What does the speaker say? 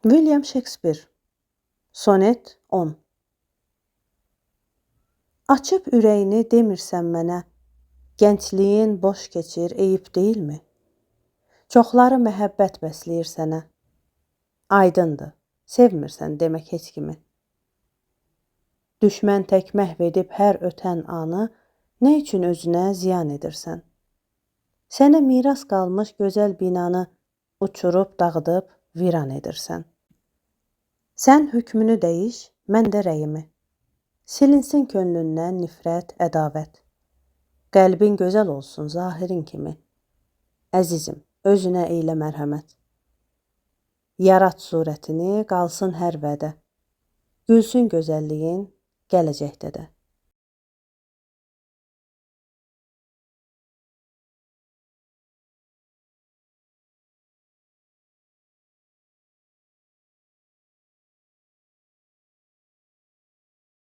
William Shakespeare. Sonet 10. Açıb ürəyini demirsən mənə, gəncliyin boş keçir, eyib deyilmi? Çoxları məhəbbət bəsləyir sənə. Aydındır, sevmirsən demək heç kimi. Düşmən tək məhv edib hər ötən anı, nə üçün özünə ziyan edirsən? Sənə miras qalmış gözəl binanı uçurub dağıdıb viran edirsən. Sən hökmünü dəyiş, mən də rəyimi. Silinsin könlündən nifrət, ədavət. Qəlbin gözəl olsun zahirin kimi. Əzizim, özünə eylə mərhəmət. Yarat surətini, qalsın hər vədə. Gülsün gözəlliyin gələcəkdə də.